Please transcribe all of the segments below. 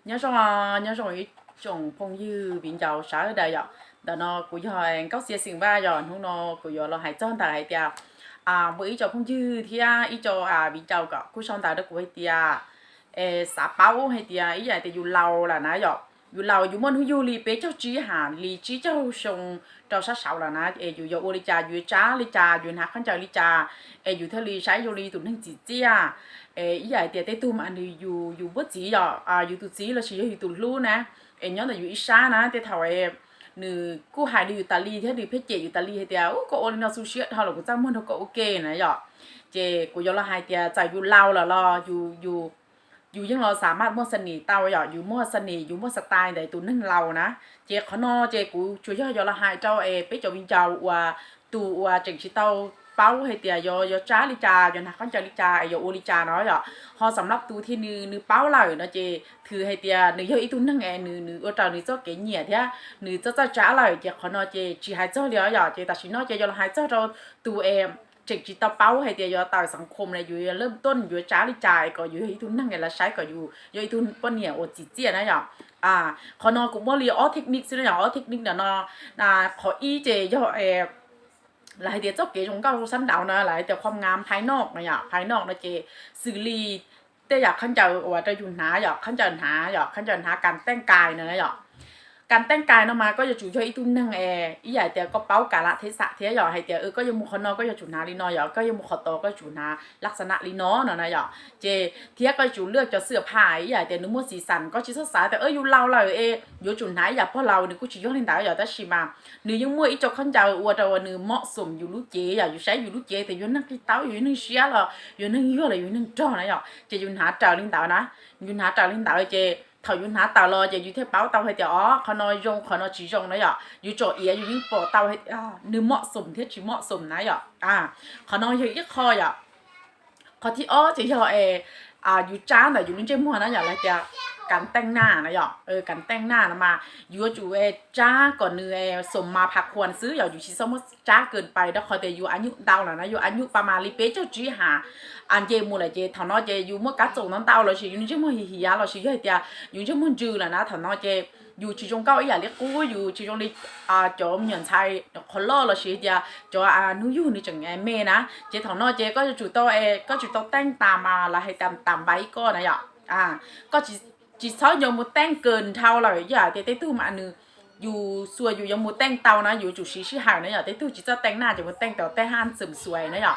Nyob zoo, nyob zoo ib tsoom phooj ywg viv ncaus sawv daws yom. Ntawm no kuv yog Nkauj Xia xeem Vaj yom. Hnub no kuv yuav los hais txog ntawm hais tias muaj ib co phooj ywg thiab ib co viv ncaus kom kuj sau ntawv rau kuv hais tias xav paub hais tias ib yam tias yus laus lawm na yom, yus laus yus muaj hnub yug li peb caug tsib ha li tsib caug xyoo rau sab saud lawm na, es yus yuav ua li cas, yus yuav tsab li cas, yus hnav khaub ncaws li cas, es yus thiaj li saib zoo li tus neeg tsim txiaj. Ib yam tias tej tug mas nws yus, yus muaj txiv yom, yus tus txiv lossis yog yus tus hlub na, es nyob ntawm yus ib sab na, tej thaum nws kuj hais li yus tas li thiab nws pheej cem yus tas li hais tias, u, koj ua li no xu siab dhau los kuv txaj muag nrog koj ua ke na yom. Ces kuv yuav los hais tias txawm yus laus lawm los yus, yus yeej los xav mas muaj xas nis tau yom, yus muaj xas nis, yus muaj xas tais ntawm tus neeg laus na. Ces qhov no ces kuv tsuas yog yuav los hais rau es peb cov viv ncaus uas tus uas tseem tsis tau paub hais tias yuav, yuav tsab li cas, yuav hnav khaub ncaws li cas, yuav ua li cas no yom. Ho xam lab tus thiab nws, nws paub lawm no ces thwm hais tias nws yog ib tug neeg es nws, nws ua raws nws txoj kev nyiam thiab nws txawj txawj tsab lawm ces qhov no ces tsis hais txog li os yom. Ces tam sim no ces yuav los hais txog rau tus es tseem tsis tau paub hais tias yuav tawm xav khom na, yus yuav laj tuaj yuav tsab li cas es kom yus yog ib tug neeg es lawv saib kom yus yog ib tug poj niam uas tsim txiaj na yom. Qhov no kuv muaj li ob technique xwb na yom, ob technique ntawm no. Qhov ib ces yog lawv hais tias txoj kev zoo nkauj sab nraud no lawv hais tias ความงามภายนอก no yom, ภายนอก no ces xws li tej yam khaub ncaws uas rau yus hnav yom, khaub ncaws hnav yom, khaub ncaws hnav การแต่งกาย no na yom. การแต่งกาย no mas koj yuav tsum yog ib tug neeg es ib yam tias koj paub กาลเทศะ thiab yom, hais tias koj yuav mus qhov no koj yuav tsum hnav li no yom, koj yuav mus qhov tod koj yuav tsum hnav ลักษณะ li no no na yom. Ces thiab koj yuav tsum เลือก cov เสื้อผ้า ib yam tias nws muaj สีสัน, koj tsis txhob xav tias yus laus lawm es yuav tsum hnav ib yam pog laus, nws kuj tsis yog li ntawd yom, tab sis mas nws yeej muaj ib co khaub ncaws ua rau nws เหมาะสม yus lub cev yom, yus saib yus lub cev tias yus neeg qis taub, yus neeg siab los yus neeg yuag los yus neeg rog na yom, ces yus hnav raws li ntawd na. Yus hnav raws li ntawd ces thaum yus hnav tawm los ces yus thiaj paub tau hais tias o, qhov no zoo, qhov no tsis zoo na yom. Yus tsom iav yus yeej pom tau nws เหมาะสม thiab tsis เหมาะสม na yom. Qhov no yog ib qho yom. Qhov thib ob ces yog es yus tsab ntawm yus lub ntsej muag na yom, lawv tias การแต่งหน้า na yom, การแต่งหน้า no mas yuav tsum tsab kom nws สมมาพาควร xwb yom, yus tsis txhob muab tsab เกินไป rau qhov tias yus อายุ ntau lawm na, yus อายุ ประมาณ li peb caug tsib ha nce mus lawm ces thaum no ces yus muaj kab txoom ntau ntau lossis yus lub ntsej muag hiv hiav lossis yog hais tias yus ntsej muag ntsws lawm na, thaum no ces yus tsis zoo nkauj ib yam li qub, yus tsis zoo li cov me nyuam ntxhais qhov loj lossis tias cov hnub yug nws tseem me na. Ces thaum no ces koj yuav tsum tau, koj tsum tau teej tas mas lawv hais tas tas npaiv koj na yom. Koj tsis txhob yuav mus teej kawg dhau lawm, ib yam tias tej tug mas nws, yus xuas yus yuav mus teej tau na, yus yuav tsum siv sij hawm na yom. Tej tug tsis txawj teej na ces mus teej tau tej haj txwm xuas na yom.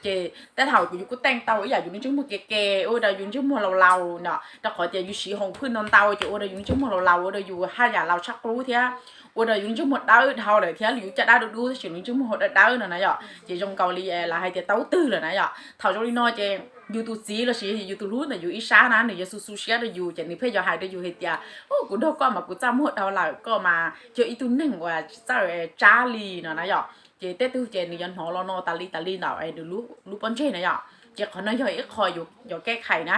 Ces tej thaum yus kuj teej tau ib yam yus lub ntsej muag ke ke, ua rau yus ntsej muag laus laus no, rau qhov tias yus siv hoos phwj ntau ntau ces ua rau yus lub ntsej muag laus laus, ua rau yus haj yam laus tshaj qub thiab ua rau yus lub ntsej muag dawb dhau lawm thiab yus caj dab dub dub tab sis lub ntsej muag ho dawb dawb no na yom. Ces zoo nkaus li lawv hais tias taub twg lawm na yom. Thaum zoo li no ces yus tus txiv lossis yus tus hlub ntawm yus ib sab na nws yuav xu xu siab rau yus ces nws pheej yuav hais rau yus hais tias, u, kuv nrog koj mas kuv txaj muag dhau lawm, koj mas yog ib tug neeg uas tsis txawj tsab li no na yom. Ces tej tug ces nws yuav hnov los no tas li tas li ntawm nws lub pob ntseg na yom. Ces qhov no yog ib qho yuav kev khais na.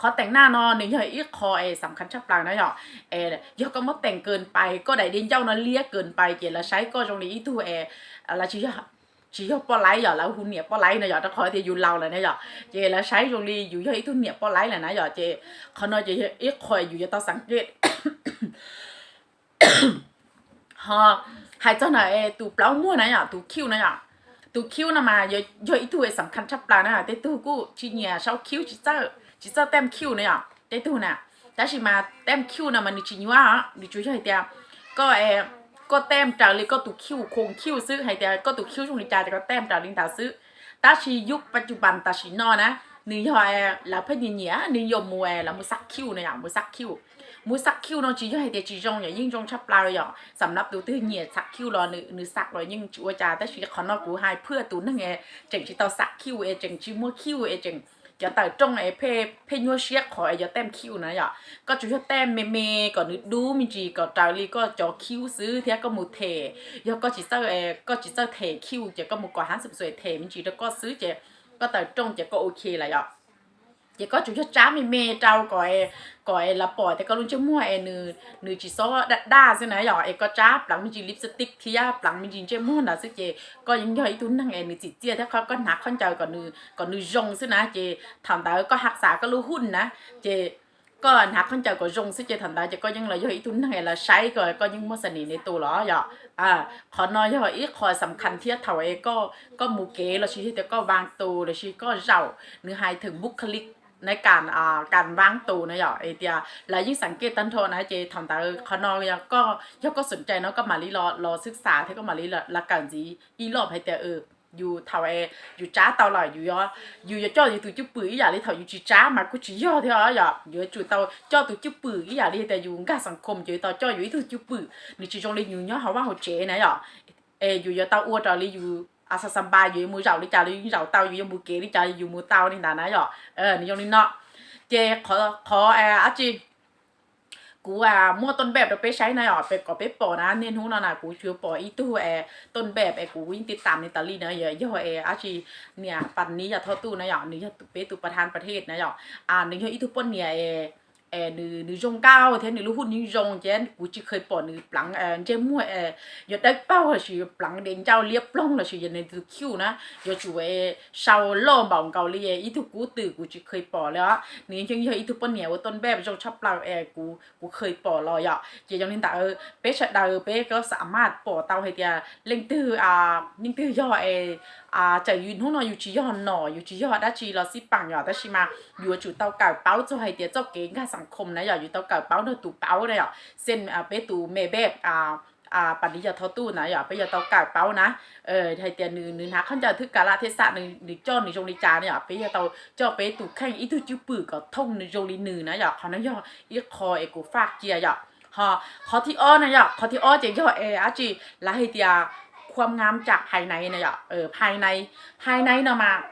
Qhov teem naj no nws yog ib qho es xam khas tshaj plaws na yom. Yog koj muab teem kawg pais, koj daim di ncauj no liab kawg pais ces lawv saib koj zoo li ib tug es lawv tsis yog poj laib yom, lawv hu niam poj laib no yom, rau qhov tias yus laus lawm na yom. Ces lawv saib zoo li yus yog ib tug niam poj laib lawm na yom. Ces qhov no ces yog ib qho yus yuav tau xam kej. Ho hais txog ntawm tus plaub muag na yom, tus cute na yom. Tus cute no mas yog ib tug xam khas tshaj plaws na, tej tug kuj tsis nyiam sau cute, tsis txawj tem cute na yom, tej tug na. Tab sis mas tem cute no mas nws tsis nyuaj, nws tsuas yog hais tias koj, koj tem raws li koj tus cute, khoom cute xwb, hais tias koj tus cute zoo li cas ces koj tem raws li ntawd xwb. Tab sis yub pas cub pas tam sim no na, nws yog lawv pheej nyiam nyiam, nws yog mus, lawv mus xav cute na yom, mus xav cute. Mus xav cute no tsis yog hais tias tsis zoo yom, yeej zoo tshaj plaws yom. Xam lab tus twg nyiam xav cute los nws xav los yeej tsis ua cas, tab sis qhov no kuv hais phwj tus neeg tseem tsis tau xav cute es tseem tsis muaj cute es tseem cov tawm rooj es pheej nyuaj siab qhov es yuav tem cute na yom. Koj tsuas yog tem me me kom nws dub me ntsis kom raws li koj cov cute xwb thiab koj mus them. Yog koj tsis txawj, koj tsis txawj them cute ces koj mus kom hab xum xuas them me ntsis rau koj xwb ces koj tawm rooj ces koj ok lawm yom. Ces koj tsuas yog tsab me me rau kom, kom lawv pom tias koj lub ntsej muag es nws tsis xob daj daj xwb na yom. Es koj tsab pleev me ntsis lipstick thiab pleev me ntsis ntsej muag ntawd xwb ces koj yeej yog ib tug neeg es nws tsim txiaj thiab koj hnav khaub ncaws kom nws zoo xwb na. Ces thaum ntawd koj ha xav koj lub huj na, ces koj hnav khaub ncaws kom zoo xwb ces thaum ntawd ces koj yeej los yog ib tug neeg es lawv saib koj, koj yeej muaj xam nim ne tus los yom. Qhov no yog ib qho xam khas thiab thaum es koj mus kev lossis yog tias koj vaab tus lossis koj zaum, nws hais theem npuj kha li na, kas vaab tus na yom, es tias lawv yeej xam kej tag nrho na ces thaum ntawd qhov no yog koj xoom cai no koj mam li los xwb xav thiab koj mam li los kawm ntxiv ib loj hais tias yus thaum es yus tsab tau lawm yus yuav coj yus tus cwj pwm ib yam li thaum yus tsis tsab mas kuj tsis yog thiab yom. Yuav tsum tau coj tus cwj pwm ib yam li tias yus nkag xam khom ces yuav tau coj yus ib tug cwj pwm, nws tsis zoo li yus nyob hauv vaj hauv tsev na yom. Es yus yuav tau ua raws li yus a xa xa npa, yus yuav mus zaum li cas los yus zaum tau, yus yuav mus kev li cas yus mus tau li ntawd na yom. Nws zoo li no. Ces qhov dab tsi kuv muaj tuaj npaj rau peb saib na yom, peb kom peb pom na, niaj hnub no na kuv tsuas pom ib tug es tuaj npaj es kuv yeej tiv tam nws tas li na, yog es dab tsi, niam Pas Niv Yas Thoj Tuj na yom, nws yog peb tus pas thab pas thej na yom. Nws yog ib tug poj niam es nws zoo nkauj thiab nws lub huj nyob zoo ces kuv tsis kheev pom nws pleev ntsej muag yuav dawb paug lossis pleev de ncauj liab ploog lossis yog nws tus cute na, yuav tsum sau loj npaum nkaus li ib tug kub twm, kuv tsis kheev pom li os. Nws yeej yog ib tug poj niam uas tuaj npaj zoo tshaj plaws es kuv kheev pom los yom. Ces yog li ntawd peb sawv daws peb kuj xam maj pom tau hais tias leej twg, leej twg yog es txawm yus hnub no yus tsis yog nom yus tsis yog dab tsi los xij peem yom, tab sis mas yuav tsum tau kawm paub txog hais tias txoj kev nkag xam khom na yom, yus tau kawm paub nrog tus paub na yom. Xeeb peb tus me npaj Pas Niv Yas Thoj Tuj na yom, peb yuav tau kawm paub na hais tias nws hnav khaub ncaws thwb kas las thej xam, nws coj nws zoo li cas na yom, peb yuav tau coj peb tus kheej ib tug cwj pwm kom thooj nws zoo li nws na yom. Qhov no yog ib qho es kuv faj cia yom. Ho qhov thib ob na yom, qhov thib ob ces yog es dab tsi lawv hais tias khuam ngam tsam phais nai na yom, phais nai, phais nai no mas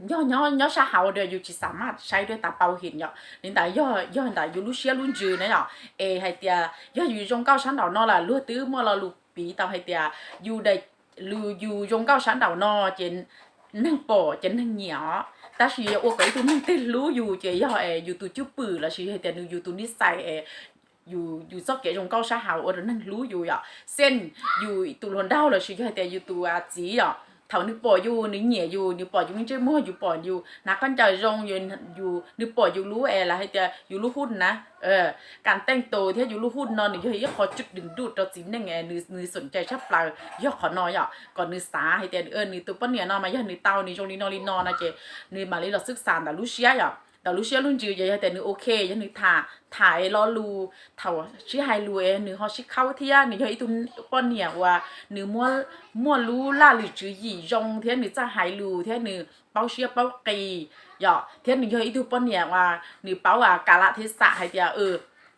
yog nyob sab hauv yus tsis xam maj saib dua tas paub heev yom. Li ntawd yog ntawm yus lub siab lub ntsws na yom, es hais tias yog yus zoo nkauj sab nraum no lawm luag twb muaj lo lus piv tau hais tias yus, yus zoo nkauj sab nraum no ces neeg pom ces neeg nyiam os, tab sis yog ua kom ib tug neeg twg hlub yus ces yog es yus tus cwj pwm lossis hais tias nws yus tus nij xais es yus txoj kev zoo nkauj sab hauv ua rau neeg hlub yus yom. Xeeb yus tus hluas nraug lossis yog hais tias yus tus txiv yom, thaum nws pom yus nws nyiam yus, nws pom yus ntsej muag, yus pom yus hnav khaub ncaws zoo, nws pom yus lub es lawv hais tias yus lub huj na, kas teej tus thiab yus lub huj no nws yog ib qho cwj dwm nruj rau txiv neej, nws xoom cai tshaj plaws yog qhov no yom, kom nws xav hais tias nws tus poj niam no mas yog nws tau nws zoo li no li no no ces nws mam li los xwb xav ntawm lub siab yom. Ntawm lub siab lub ntsws ces yog tias nws ok, yog nws tham, tham es lo lus, thaum sib hais lus es nws ho sib khaub thiab nws yog ib tug poj niam uas nws muaj lub laj lwm tswv yim zoo thiab nws txawj hais lus thiab nws paub siab paub qis yom, thiab nws yog ib tug poj niam uas nws paub kas las thej xam hais tias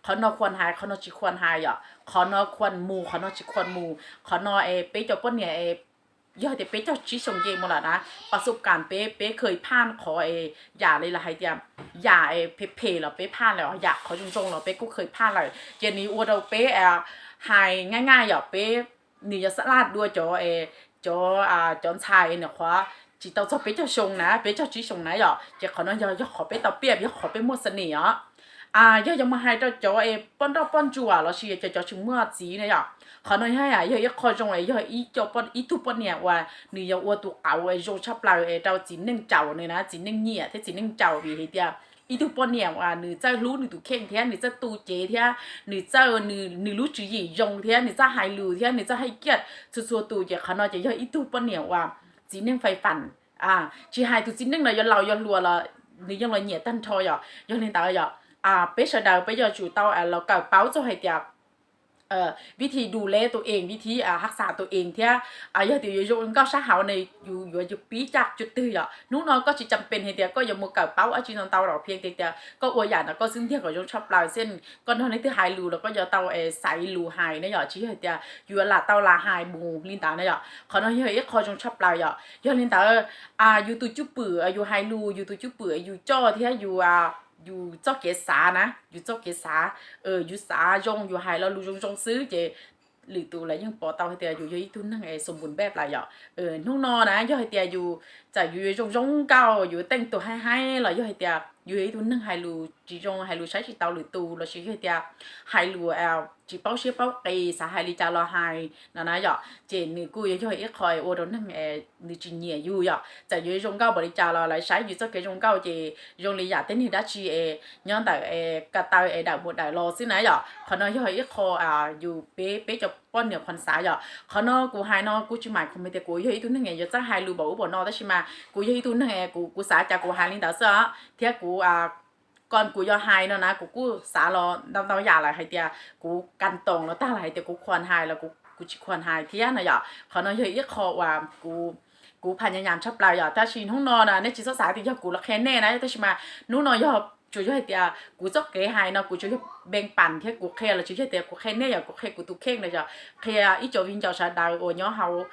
qhov no khuam hais, qhov no tsis khuam hais yom, qhov no khuam mus, qhov no tsis khuam mus, qhov no es peb cov poj niam es yog tias peb caug tsib xyoo nce mus lawm na, pas xub kas peb, peb kheev phaj qhov es yam li lawv hais tias yam es phem phem los peb phaj lawm, yam qhov zoo zoo los peb kuj kheev phaj lawm ces nws ua rau peb hais nyaj nyaj yom, peb, nws yog xab laj dua cov, cov, cov ntxhais nws qhuav tsis tau txog peb caug xyoo na, peb caug tsib xyoo na yom, ces qhov no yog, yog qhov peb tau piaj, yog qhov peb muaj xam nim os. Yog yuav mus hais rau cov es poj nrauj poj ntsuam lossis cov, cov tsis muaj txiv na yom, qhov no yog, yog ib qho zoo es yog ib tug poj niam uas nws yog ua tus qauv es zoo tshaj plaws es rau txiv neej caum nws na, txiv neej nyiam thiab txiv neej caum vim hais tias ib tug poj niam uas nws txawj hlub nws tus kheej thiab nws txawj tu cev thiab nws txawj, nws lub tswv yim zoo thiab nws txawj hais lus thiab nws txawj hais kiaj txhua txhua tus ces qhov no ces yog ib tug poj niam uas txiv neej fais fam. Tsis hais tus txiv neej no yuav laus yuav hluas los nws yeej los nyiam tag nrho yom. Yog li ntawd yom, peb sawv daws peb yuav tsum tau los kawm paub txog hais tias vib thi du le tus ees, vib thi hab xam tus ees thiab yog tias yuav zoo nkauj sab hauv ne yus yuav yus pib caj cuj twg yom. Hnub no koj tsis cam pes hais tias koj yuav mus kawm paub dab tsi ntau ntau los phiaj tias koj ua yam ntawd koj xwb ntiag kom zoo tshaj plaws xwb. Koj nrog leej twg hais lus los koj yuav tau xaiv lus hais ne yom, tsis yog hais tias yus yuav lam tau lam hais mus li ntawd na yom. Qhov no yog ib qho zoo tshaj plaws yom. Yog li ntawd yus tus cwj pwm yus hais lus, yus tus cwj pwm yus coj thiab yus, yus txoj kev xav na, yus txoj kev xav, yus xav zoo yus hais lo lus zoo zoo xwb ces lwm tus lawv yeej pom tau hais tias yus yog ib tug neeg es xoo npun npej plaws yom. Hnub no na yog hais tias yus, txawm yus yuav zoo zoo nkauj, yus teej tus haib haib los yog hais tias yus yog ib tug neeg hais lus tsis zoo hais lus saib tsis taus lwm tus lossis yog tias hais lus tsis paub siab paub qis, xav hais li cas los hais no na yom, ces nws kuj yuav yog ib qho ua rau neeg nws tsis nyiam yus yom. Txawm yuav zoo nkauj npaum li cas los lawv saib yus txoj kev zoo nkauj ces zoo li yam tej neeg dab tsi es nyob ntawm es ko taw es dawm mus dawm los xwb na yom. Qhov no yog ib qho yus peb peb cov poj niam qhuas xav yom. Qhov no kuv hais no kuv tsis mam khoom hais tias kuv yog ib tug neeg es yuav txawj hais lus npaum ub npaum no, tab sis mas kuv yog ib tug neeg es kuv xav cas kuv hais li ntawd xwb os, thiab kuv ko kuv yuav hais no na kuv kuj xav los ntau ntau yam lawm hais tias kuv kas toos los tag los hais tias kuv khuas hais los kuv tsis khuas hais thiab no yom. Qhov no yog ib qho uas kuv phas nyas nyas tshaj plaws yom. Tab sis hnub no na nej tsis txhob xav tias yog kuv los qhia nej na, tab sis mas hnub no yog tsuas yog hais tias kuv txoj kev hais no kuv tsuas yog npeej pam thiab kuv qhia los tsis yog tias kuv qhia nej yom, kuv qhia kuv tus kheej na yom, qhia ib co viv ncaus sawv daws uas nyob hauv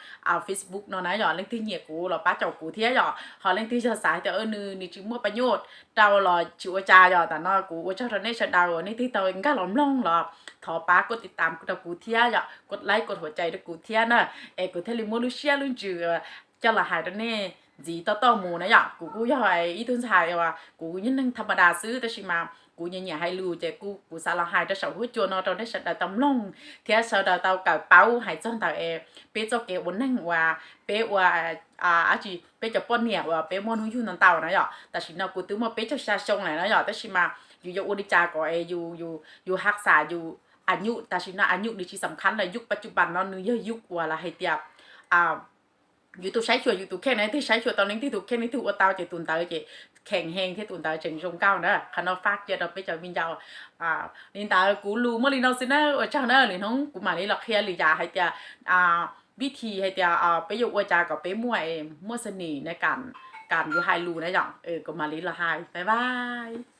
Facebook no na yom, leej twg nyiam kuv los pab caum kuv thiab yom, ho leej twg yog xav tias nws nws tsis muaj paj nyuj rau los tsis ua cas yom. Tam no kuv ua tsaug rau nej sawv daws uas nej twb tau nkag los mloog los thov pab koj tiv tam rau kuv thiab yom, koj like koj huam cai rau kuv thiab na, es kuv thiaj li muab lub siab lub ntsws coj los hais rau nej ntxiv toj toj mus na yom. Kuv kuj yog ib tug ntxhais uas kuv yog neeg tham ma das xwb, tab sis mas kuv nyiam nyiam hais lus ces kuv xav los hais rau saum huab cua no rau nej sawv daws tau mloog thiab sawv daws tau kawm paub hais txog ntawm es peb txoj kev ua neeg uas peb ua dab tsi peb cov poj niam uas peb muaj hnub yug ntau ntau na yom. Tam sim no kuv twb muaj peb caug xya xyoo lawm na yom, tab sis mas yus yuav ua li cas kom es yus, yus has xas yus a nyuj, tam sim no a nyuj nws tsis xam khab lawm, yus pas cuj pas no nws yog yus uas los hais tias yus tus saib xyuas yus tus kheej na, leej twg saib xyuas tau leej twg tus kheej leej twg ua tau ces tus ntawd ces kheem heev thiab tus ntawd tseem zoo nkauj na. Qhov no faj cia rau peb cov viv ncaus. Li ntawd kuv lus muaj li no xwb na, ua tsaug na, lwm hnub kuv mam li los qhia lwm yam hais tias vib thi hais tias peb yuav ua cas kom peb muaj, muaj xas nim na, kam yus hais lus na yom. Kuv mam li los hais, bye bye.